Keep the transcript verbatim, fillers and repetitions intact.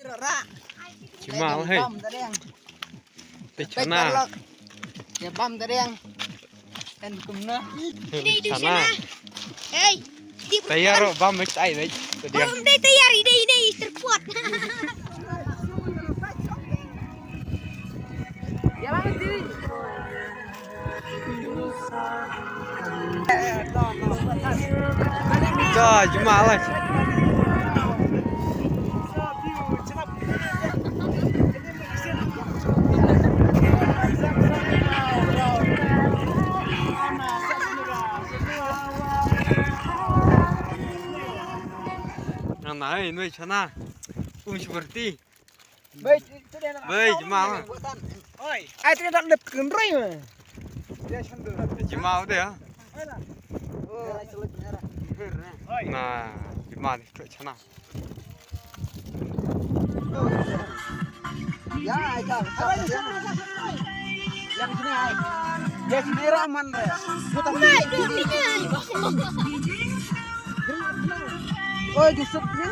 Jima hei. Bam tadeng. Te chana. Ya bam tadeng. En kumna. Te chana. Hey. Tayar ro bam mek tai mek. Tadeng. Bam dei tayar, idei idei terpot. Ka jima lah. Nang nai noi chana. Um seperti. Bai, jima. Oi. Ai, tene dak lep kynroi ma. Jima udah ya. Na, jima ni tu chana. Ya, ai ka. Yang sini ai. Yang sini raman re. Putar. Oi, Yusuf ni.